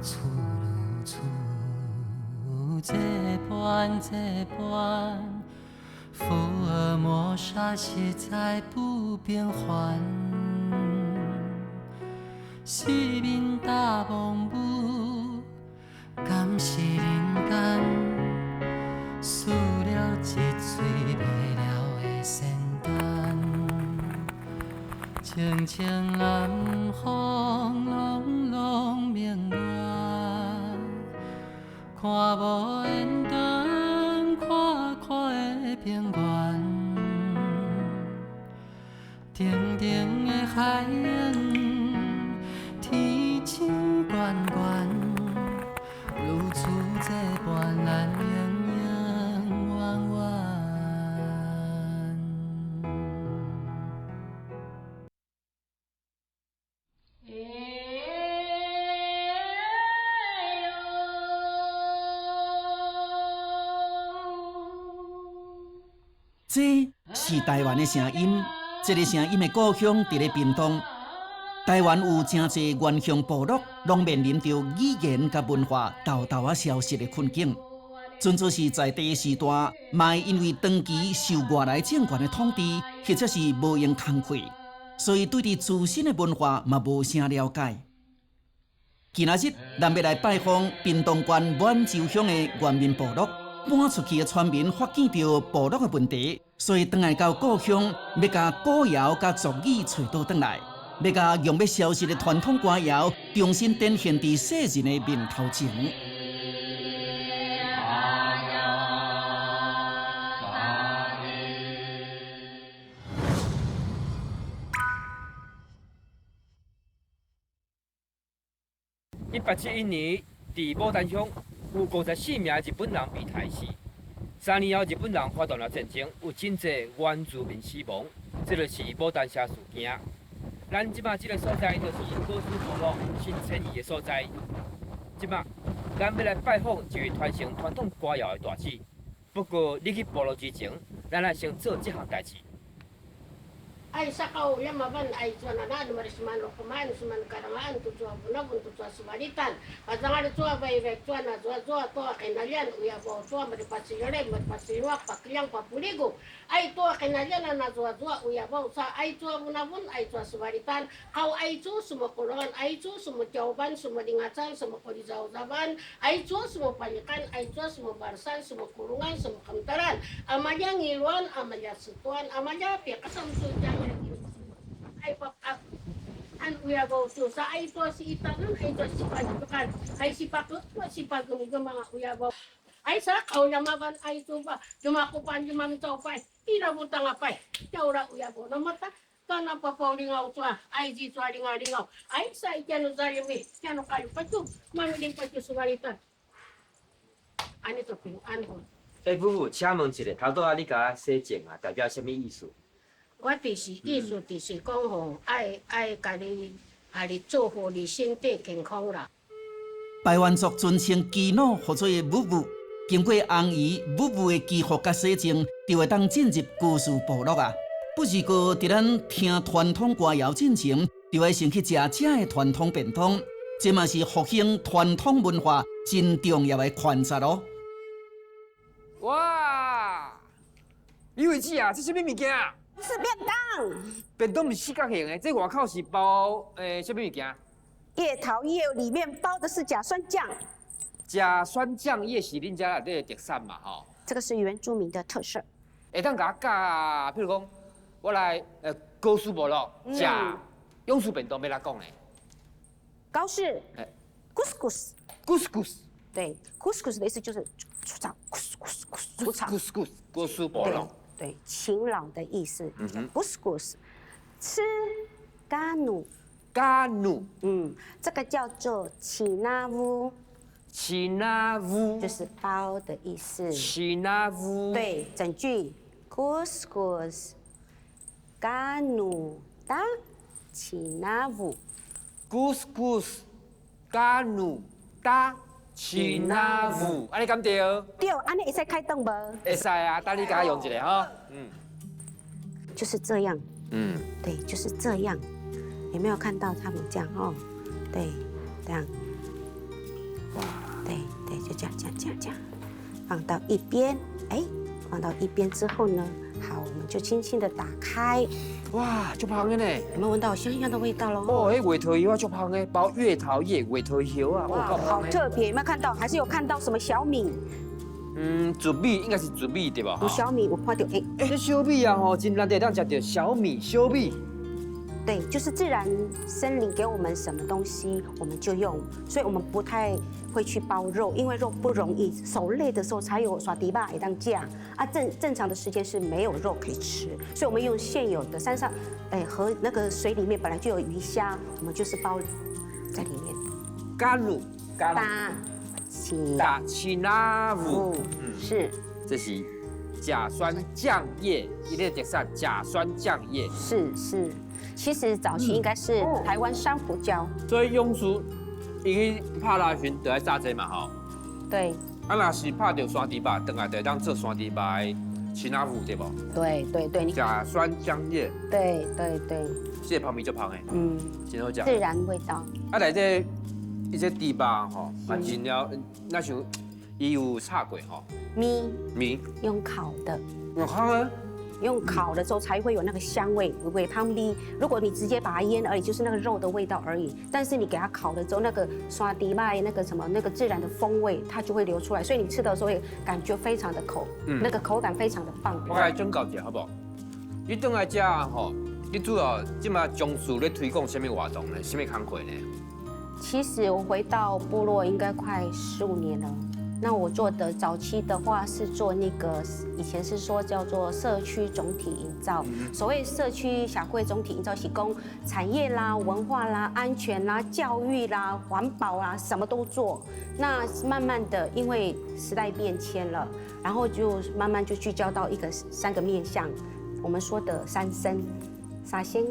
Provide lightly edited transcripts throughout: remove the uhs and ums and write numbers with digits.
厝愈厝这般这般，福尔摩沙实在不平凡。四面大风雨，敢是人间输了一喙袂了的仙丹。清清南风，朗朗明月，看无缘灯，阔阔的平原，澄澄的海洋，天星悬悬，如此这般，咱永永远远。这是台湾的声音，这个声音的故乡伫咧屏东。台湾有真济原乡部落，拢面临著语言佮文化沓沓仔消失的困境。纯粹是在地的时代，嘛会因为长期受外来政权的统治，或者是无闲工课，所以对伫自身的文化嘛无啥了解。今仔日，咱欲来拜访屏东县满州乡的原民部落。搬出去的村民发现著部落的问题，所以转来到故乡，欲共古谣佮族语揣倒转来，欲共用欲消失的传统歌谣重新展现伫世人的面头前。 1871年，伫牡丹乡有54名日本人被杀死。3年后，日本人发动了战争，有真济原住民死亡，这就是牡丹社事件。咱这马这个所在就是高师部落新迁移的所在。这马，咱欲来拜访一位传承传统歌谣的大姊。不过，你去部落之前，咱爱先做这项代志。 Ay sakaw yamaban ay tuananan marisman rokuman suman karangaan tutua bunabun tutua subalitan pasangan tua bay bay tuana tua tua tua kinalian uya bo tua maripasiyore maripasiyuak pakiyang papuligo ay tua kinalian na tua tua uya bo sa ay tua bunabun ay tua subalitan kau ay tu sumukuron ay tu sumutiyauban sumudingatan sumukulizaw-zaban ay tu sumupalikan ay tu sumubarsan sumukurungan sumukamtaran amalya ngiluan amalya sutuan amalya pikasam sujang ay pap an uya bo sa ay to si itanan ay to si pagbukan ay si pakut si pagumigam mga uya bo ay sa kau yamaban ay to ba dumakupan yumam to pa irabuta nga pa yaura uya bo namata kana papaulingaw to ay di to alingalingaw ay sa ikyano zalimi kyano kayo patu mamiling patu sumalitan ani to pin ano 哎，夫妇，请问一下，头拄仔你共我洗净啊，代表啥物意思？我就是意思就是讲吼，爱爱共你，共你祝福你身体健康啦。排湾族尊称基努号做母母，经过红姨母母的祈福佮洗净，就会当进入高士部落啊。不是过伫咱听传统歌谣进前，就爱先去食遮的传统便当，这嘛是复兴传统文化真重要的环节哦。哇，李伟姊啊，这啥物物件？是便当。便当毋是四角形的，这外口是包啥物物件？叶桃叶里面包的是甲酸酱。甲酸酱也是恁遮内底的特产嘛，吼。这个是原住民的特色。会当共我教，譬如讲，我来高士部落食勇士便当，欲按怎讲呢？高士。couscous。 couscous。对，couscous 的意思就是除草，除草。 couscous，高士部落。对，勤劳的意思。couscous，吃 kanu。 kanu。这个叫做 cinavu。 cinavu。就是包的意思。 cinavu。对，整句 couscous kanu 哒 cinavu。 couscous kanu 哒 cinavu，按呢敢对？对，按呢会使开动无？会使啊，等你共我用一下吼。就是这样。对，就是这样。有没有看到他们这样哦？对，这样。對對，就這樣這樣這樣這樣，放到一邊，哎，放到一邊之後呢，好，我們就輕輕的打開。哇，足香的呢！有沒有聞到香香的味道咯？哦，彼月桃葉啊，足香的，包月桃葉、月桃葉啊，哇，好特別！有沒有看到？還是有看到什麼小米？嗯，糯米應該是糯米對吧？有小米，我看到哎。哎，這小米啊吼，真難得當食著小米小米。對，就是自然森林給我們什麼東西，我們就用，所以我們不太會去包肉，因為肉不容易，手累的時候才有山豬肉會當食啊，正常的時間是沒有肉可以吃，所以我們用現有的山上，哎和那個水裡面本來就有魚蝦，我們就是包在裡面。甘露，打起打起拉姆，是，這是甲酸醬液，一列特產甲酸醬液，是是。其實早期應該是台灣山胡椒。所以勇士伊去拍籃時就愛炸這嘛吼。對。啊，若是拍著山豬肉，轉來就會當做山豬肉的青仔脯對無？對對對。甲酸漿液。對對對。這個香味足香的。嗯。真好食。自然味道。啊，內底伊這豬肉吼，啊，真了，若像伊有炒過吼。米。米。用烤的。用烤的。用烤的時候才會有那個香味，會香味。如果你直接把它醃而已，就是那個肉的味道而已。但是你給它烤了之後，那個山豬肉那個什麼那個自然的風味，它就會流出來。所以你吃的時候會感覺非常的口，那個口感非常的棒。我來請教一下好不好？你轉來這吼，你主要這馬從事咧推廣啥物活動呢？啥物工課呢？其實我回到部落應該快15年了。那我做的早期的話是做那個，以前是說叫做社區總體營造。所謂社區社會總體營造，是講產業啦、文化啦、安全啦、教育啦、環保啦，什麼都做。那慢慢的，因為時代變遷了，然後就慢慢就聚焦到一個三個面向，我們說的三生。三生，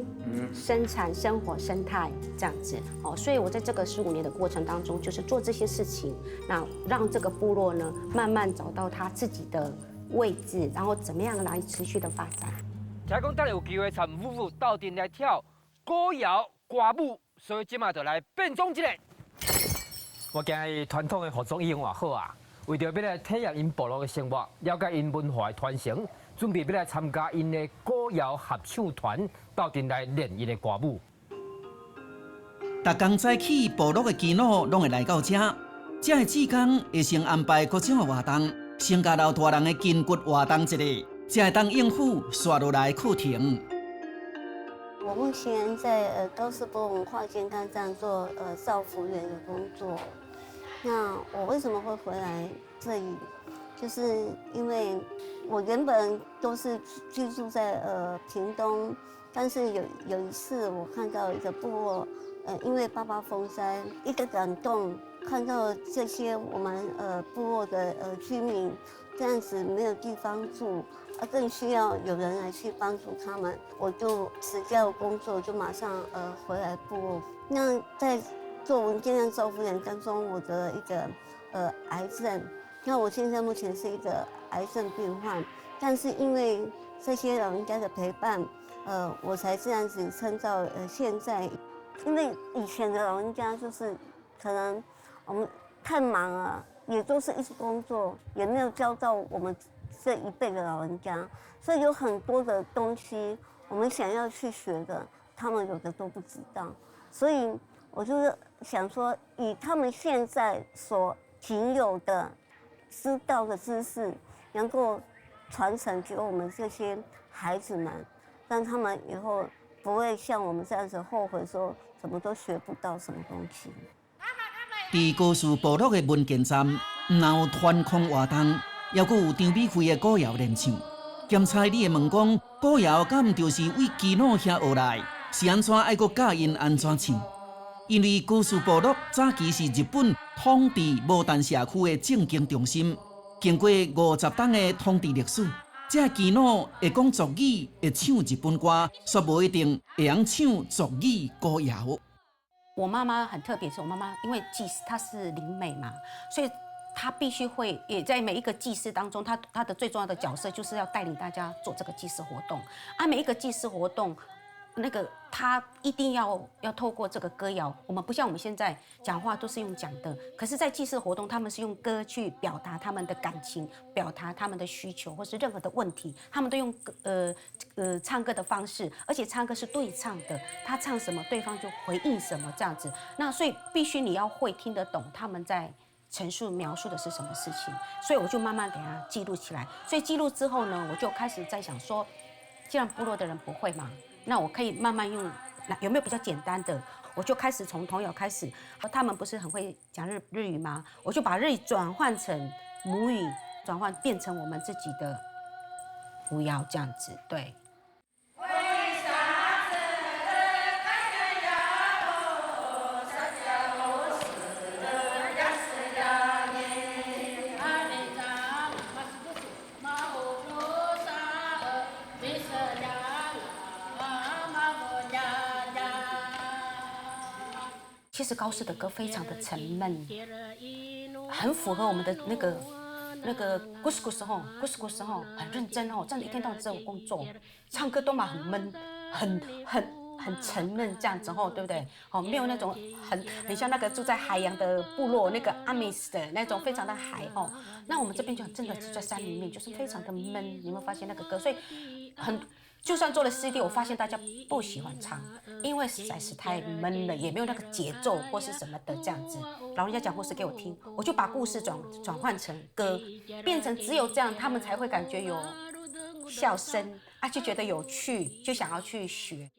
生產、生活、生態這樣子，哦，所以我在這個15年的過程當中，就是做這些事情，那讓這個部落呢，慢慢找到他自己的位置，然後怎麼樣來持續的發展。聽講等下有機會參夫婦鬥陣來跳古謠歌舞，所以這馬就來變裝一下。我今日傳統的服裝已經換好啊，為著欲來體驗𪜶部落的生活，了解𪜶文化的傳承，準備欲來參加𪜶的古謠合唱團，鬥陣來練𪜶的歌舞。逐工早起，部落的耆老攏會來到這，這的志工會先安排各種的活動，先共老大人的筋骨活動一下，才會當應付紲落來的課程。我目前在高斯波文化健康站做照服員的工作。那我為什麼會回來這裡？就是因為我原本都是居住在屏東，但是有一次我看到一個部落，因為八八風災，一個感動，看到這些我們部落的居民這樣子沒有地方住，更需要有人來去幫助他們，我就辭掉工作，就馬上回來部落。那在做文健康照護員當中，我得了一個癌症。那我現在目前是一個癌症病患，但是因為這些老人家的陪伴，我才這樣子撐到現在。因為以前的老人家就是可能我們太忙了，也都是一直工作，也沒有教到我們這一輩的老人家，所以有很多的東西我們想要去學的，他們有的都不知道。所以我就是想說，以他們現在所僅有的知道的知識，能夠傳承給我們這些孩子們，讓他們以後不會像我們這樣子後悔，說怎麼都學不到什麼東西。佇高士部落的文健站，毋但有團康活動，猶閣有張美惠的古謠練唱。兼差你會問講，古謠敢毋就是對耆老遐學來？是按怎愛閣教𪜶按怎唱？因為高士部落早期是日本統治牡丹社區的政經中心，經過50冬的統治歷史，這耆老會講族語，會唱日本歌，卻無一定會曉唱族語歌謠。我媽媽很特別，是我媽媽因為祭司，她是靈媒嘛，所以她必須會也在每一個祭祀當中，她的最重要的角色就是要帶領大家做這個祭祀活動。啊，每一個祭祀活動，那個他一定要透過這個歌謠，我們不像我們現在講話都是用講的，可是，在祭祀活動，他們是用歌去表達他們的感情，表達他們的需求，或是任何的問題，他們都用唱歌的方式，而且唱歌是對唱的，他唱什麼，對方就回應什麼這樣子。那所以必須你要會聽得懂他們在陳述描述的是什麼事情，所以我就慢慢給他記錄起來。所以記錄之後呢，我就開始在想說，既然部落的人不會嘛，那我可以慢慢用，那有沒有比較簡單的？我就開始從童謠開始，他們不是很會講日語嗎？我就把日語轉換成母語，轉換變成我們自己的舞謠這樣子，對。其實高士的歌非常的沉悶，很符合我們的那個故事故事吼，故事故事吼，很認真哦，真的，一天到晚在工作，唱歌都嘛很悶，很沉悶這樣子吼，對不對？哦，沒有那種很像那個住在海洋的部落那個阿美斯的那種非常的海吼。那我們這邊就真的是在山裡面，就是非常的悶。你有沒有發現那個歌？所以很。就算做了 CD，我發現大家不喜歡唱，因為實在是太悶了，也沒有那個節奏或是什麼的這樣子。老人家講故事給我聽，我就把故事轉換成歌，變成只有這樣，他們才會感覺有笑聲啊，就覺得有趣，就想要去學。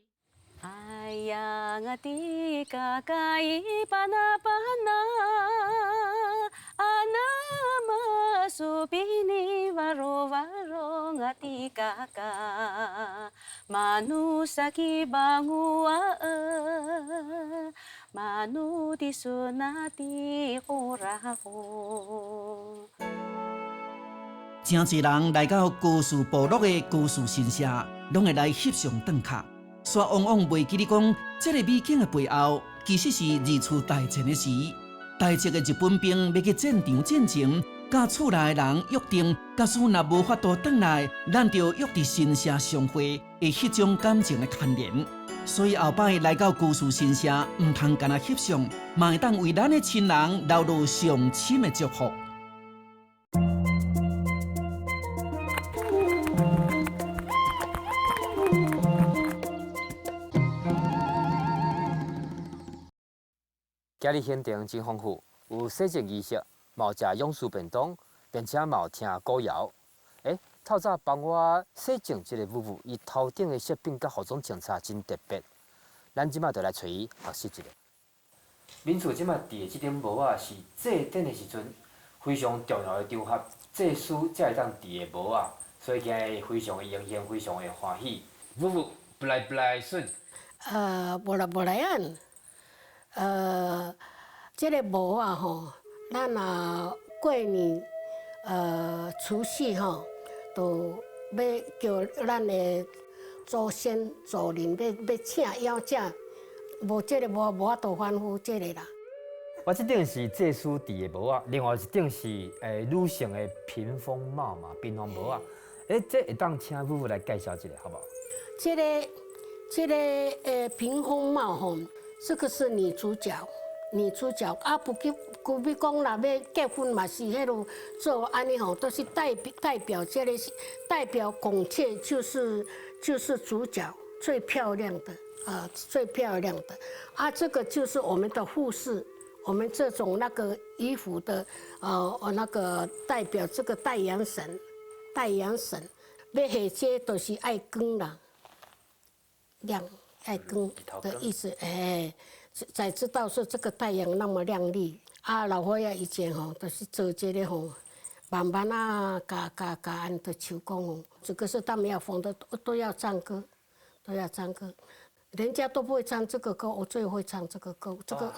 哎呀，我的嘎嘎伊巴那巴那，阿那麼蘇比尼瓦羅瓦羅我的嘎嘎，馬努薩基巴烏阿爾，馬努的蘇那的呼拉呼。真濟人來到高士部落的高士神社，攏會來翕相打卡。煞往往袂記得講，這個美景的背後，其實是二次大戰的時，大隻的日本兵欲去戰場進前，佮厝內的人約定，假使若無法度轉來，咱就約佇神社相會的彼種感情的牽連。所以後擺來到高士神社，毋通干焦翕相，嘛會當為咱的親人留落上深的祝福。今日行程真豐富，有洗淨儀式，嘛有食勇士便當，並且嘛有聽歌謠。欸，透早幫我洗淨這个舞舞，伊頭頂的飾品佮服裝穿插真特別。咱這馬就來揣伊學習一下。恁厝這馬佇的這頂帽仔是祭典的時陣非常重要的場合，祭司才會當戴的帽仔，所以今日非常的榮幸，非常的歡喜。舞舞，不來不來順。無啦無來啊。這個帽仔吼，咱若過年除夕吼，就欲叫咱的祖先祖靈欲請邀請，無這個帽無法度歡呼這個啦。我這頂是祭司戴的帽仔，另外一頂是女性的屏風帽嘛，屏風帽仔。欸，這會當請舞舞來介紹一下，好無？這個屏風帽吼。這個是女主角，女主角啊，不去，比講若欲結婚嘛是彼路做按呢吼，都是代表這個代表孔雀，就是主角最漂亮的啊，最漂亮的啊，這個就是我們的護士，我們這種那個衣服的那個代表這個太陽神，太陽神欲下這都是愛光啦，亮。愛光的意思，哎，才知道說這個太陽那麼亮麗。啊，老歲仔以前吼，都是做這個吼，慢慢啊，共共共按的手工哦。這個是他們要縫的，都要唱歌，都要唱歌。人家都不會唱這個歌，我最會唱這個歌，這個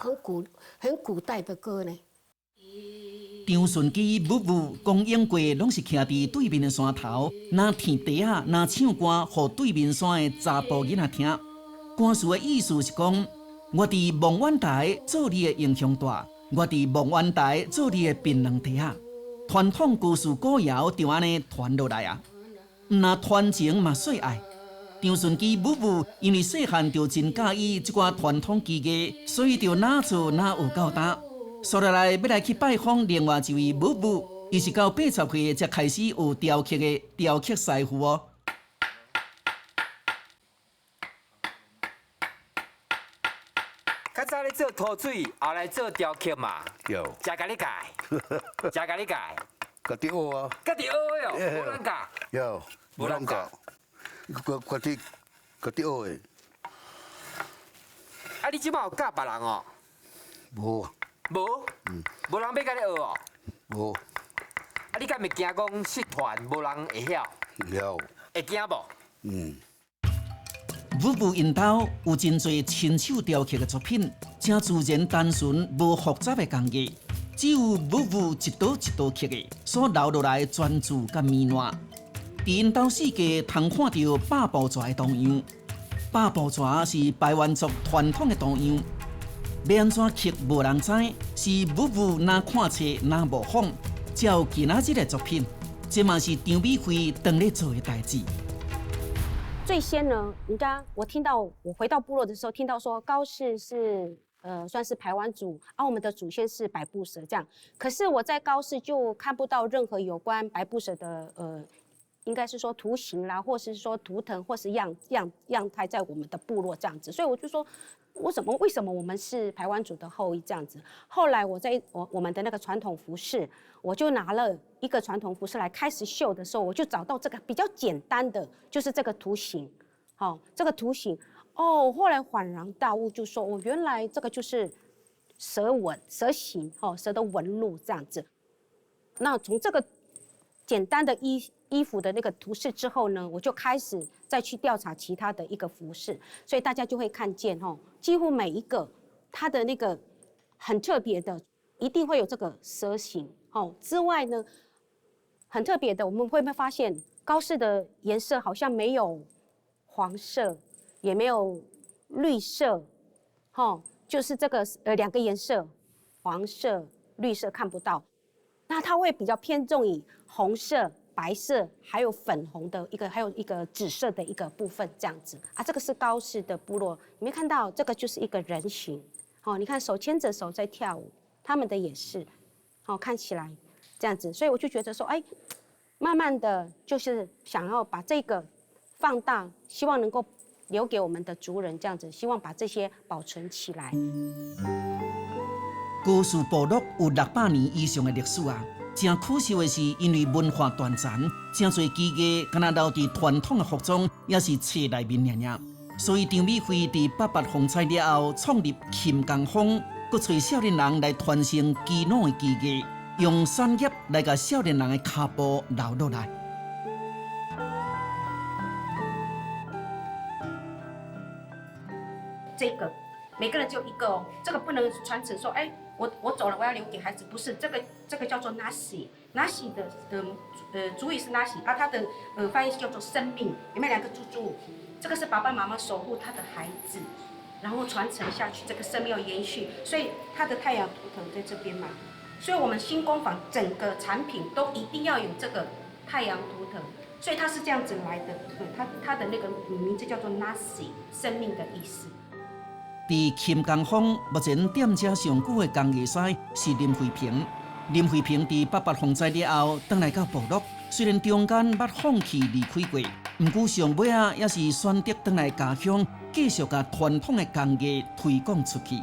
很古代的歌呢。張順基舞舞講永過，攏是徛佇對面的山頭，若提笛仔，若唱歌，予對面山的查埔囡仔聽。歌詞的意思是講，我佇望遠台做你的英雄帶，我佇望遠台做你的檳榔袋仔。傳統故事歌謠就按呢傳落來啊，毋若傳情嘛說愛。張順基母母因為細漢就真佮意這寡傳統技藝，所以就哪做哪學到今。接落來欲來去拜訪另外一位母母，伊是到80歲才開始學雕刻的雕刻師傅哦。較早咧做塗水，後來做雕刻嘛。有。食共你教，食共你教。家己學啊。家己學的哦，無人教。有，無人教。家己家己學的。啊，你這擺有教別人哦？無。無？嗯。無人欲共你學哦？無。啊，你敢會驚講失傳，無人會曉？曉。會驚無？嗯。母母𪜶兜有真濟親手雕刻的作品，誠自然單純，無複雜的工藝，只有母母一刀一刀刻的所留落來的專注佮綿爛。佇𪜶兜四界通看著百步蛇的圖樣，百步蛇是排灣族傳統的圖樣，欲按怎刻無人知，是母母若看冊若模仿，才有今仔日的作品。這嘛是張美惠當咧做的代誌。最先呢，人家我聽到我回到部落的時候，聽到說高士是算是排灣族，而我們的祖先是百步蛇這樣。可是我在高士就看不到任何有關百步蛇的應該是說圖形啦，或是說圖騰，或是樣態在我們的部落這樣子。所以我就說，為什麼我們是排灣族的後裔這樣子？後來我在我們的那個傳統服飾，我就拿了一個傳統服飾來開始繡的時候，我就找到這個比較簡單的，就是這個圖形，好，這個圖形，哦，後來恍然大悟，就說哦，原來這個就是蛇紋、蛇形，哦，蛇的紋路這樣子。那從這個簡單的衣服的那個圖示之後呢，我就開始再去調查其他的一個服飾，所以大家就會看見哦，幾乎每一個它的那個很特別的，一定會有這個蛇形哦。之外呢，很特別的，我們會不會發現高士的顏色好像沒有黃色，也沒有綠色，哦，就是這個兩個顏色，黃色、綠色看不到。那它會比較偏重於紅色、白色，還有粉紅的一個，還有一個紫色的一個部分，這樣子啊。這個是高士的部落，你沒看到這個就是一個人形，哦，你看手牽着手在跳舞，他們的也是，哦，看起來這樣子，所以我就覺得說，哎，慢慢的就是想要把這個放大，希望能夠留給我們的族人這樣子，希望把這些保存起來。高士部落有600年以上的歷史啊！誠可惜的是，因為文化斷層，誠濟技藝敢若留佇傳統的服裝，抑是冊內面爾爾。所以張美惠佇88風災了後，創立琴工坊，閣揣少年人來傳承耆老的技藝，用產業來共少年人的跤步留落來。這個每個人只有一個哦，這個不能傳承說，哎。我走了，我要留給孩子，不是這個，這個叫做 Nasi，Nasi 的族語是 Nasi，啊，它的翻譯叫做生命。有沒有兩個豬豬？這個是爸爸媽媽守護他的孩子，然後傳承下去，這個生命要延續，所以它的太陽圖騰在這邊嘛。所以我們新工坊整個產品都一定要有這個太陽圖騰，所以它是這樣子來的。它的那個名字叫做 Nasi，生命的意思。佇琴工坊，目前踮遮上久的工藝師是林慧萍。林慧萍佇88風災了後，轉來到部落，雖然中間捌放棄離開過，毋過上尾仔也是選擇轉來家鄉，繼續共傳統的工藝推廣出去。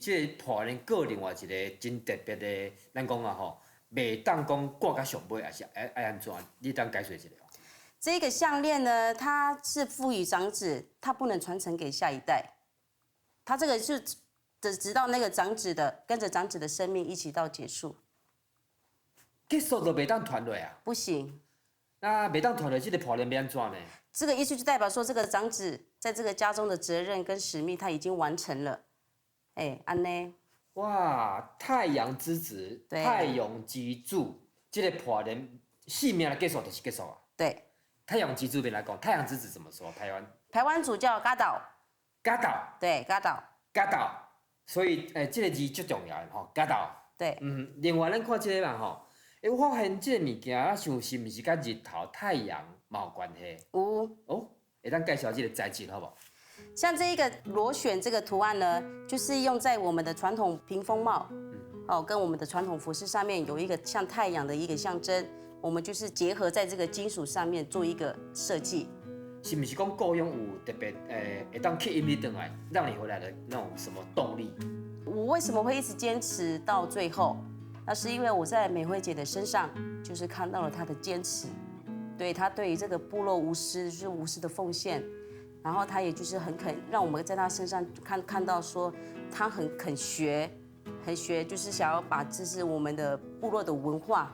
這個破鏈閣另外一個真特別的，咱講啊吼，袂當講掛到上尾，還是愛按怎？你當解說一下。這個項鏈呢，它是賦予長子，它不能傳承給下一代。他這個是直到那個長子的，跟着長子的生命一起到結束。結束就袂當傳落啊？不行。那袂當傳落，這個破鏈欲按怎呢？這個意思就代表說，這個長子在這個家中的責任跟使命他已經完成了。哎，按呢。哇，太陽之子，太陽之柱，這個破鏈生命的結束就是結束啊。對。太陽之子邊來講，太陽之子怎麼說？台灣。台灣主叫嘎島。嘎島。對，嘎島。嘎島，所以這個字足重要的吼，嘎島。對。嗯，另外咱看這個嘛吼，我發現這個物件啊，像是毋是佮日頭、太陽嘛嘛有關係。有。哦，會當介紹這个材質好無？像這一個螺旋這個圖案呢，就是用在我們的傳統屏風帽，哦，跟我們的傳統服飾上面有一個像太陽的一個象徵，我們就是結合在這個金屬上面做一個設計。是毋是講故鄉有特別會當吸引你轉來，讓你回來的那種什麼動力？我為什麼會一直堅持到最後？那是因為我在美惠姐的身上，就是看到了她的堅持，對她對於這個部落無私，就是無私的奉獻，然後她也就是很肯讓我們在她身上看到說，她很肯學，很學，就是想要把這是我們的部落的文化，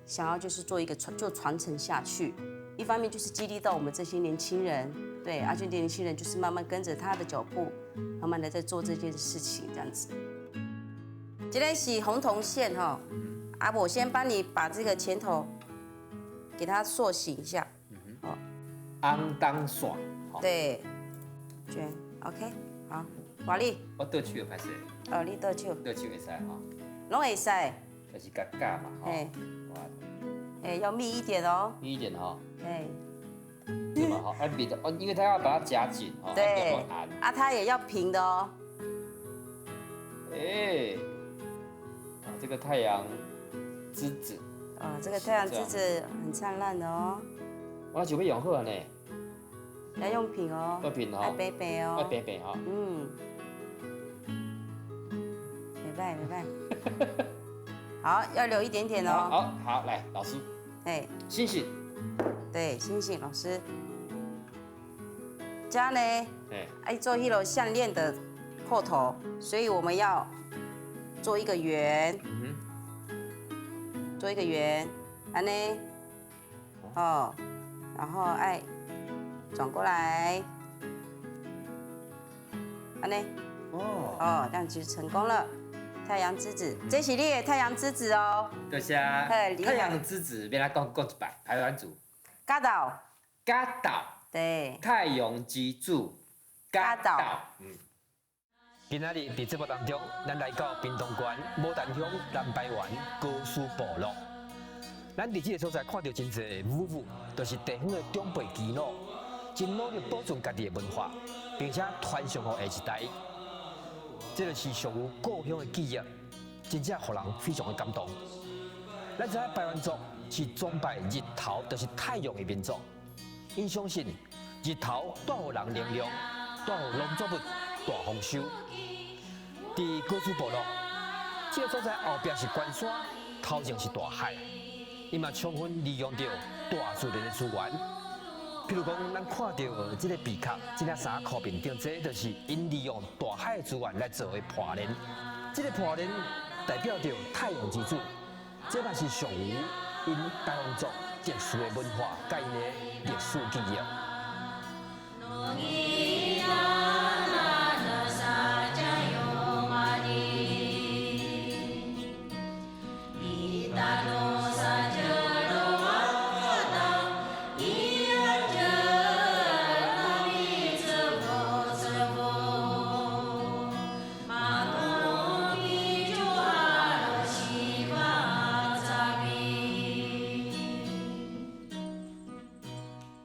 想要就是做一個傳承下去。一方面就是激勵到我們這些年輕人，對，阿俊的年輕人就是慢慢跟着他的腳步，慢慢的在做這件事情，這樣子。這個是紅銅線哈，啊，我先幫你把這個前頭給它塑形一下，哦，紅銅線，對，捲，OK，好，華麗。我倒手歹勢。哦，你倒手。倒手會使哈。攏會使。就是夾夾嘛，吼。哎，要密一點哦。密一點哈。哎。是嘛？哈，按密的哦，因為它要把它夾緊哦。對。啊，它也要平的哦。哎，啊，這個太陽之子。啊，這個太陽之子很燦爛的哦。我就欲用好呢。要用平哦。要平哦。愛白白哦。愛白白哈。嗯。袂䆀袂䆀。好，要留一點點哦。好，好，來，老師。哎，星星。對，星星老師。這呢，愛做彼个項鏈的扣頭，所以我們要做一個圓，做一個圓，按呢，哦，然後愛轉過來，按呢，哦，哦，這樣就成功了。太陽之子，這是你的太陽之子哦。多謝。太陽之子，欲來講講一擺，排灣族。嘎島。嘎島。對。太陽之子。嘎島。嗯。今仔日佇節目當中，咱來到屏東縣牡丹鄉南排灣高斯部落。咱佇這个所在看著真濟母母，就是地方的長輩耆老，真努力保存家己的文化，並且傳承予下一代。這就是屬於故鄉的記憶，真正予人非常的感動。咱知影排灣族是崇拜日頭，就是太陽的民族。𪜶相信日頭帶予人能量，帶予農作物大豐收。佇高斯部落，這个所在後壁是關山，頭前是大海，伊嘛充分利用著大自然的資源。譬如講，咱看著這个貝殼，這領衫褲面頂，這就是𪜶利用大海的資源來做的破鏈。這个破鏈代表著太陽之子，這嘛是屬於𪜶排灣族特殊的文化，佮𪜶的歷史記憶。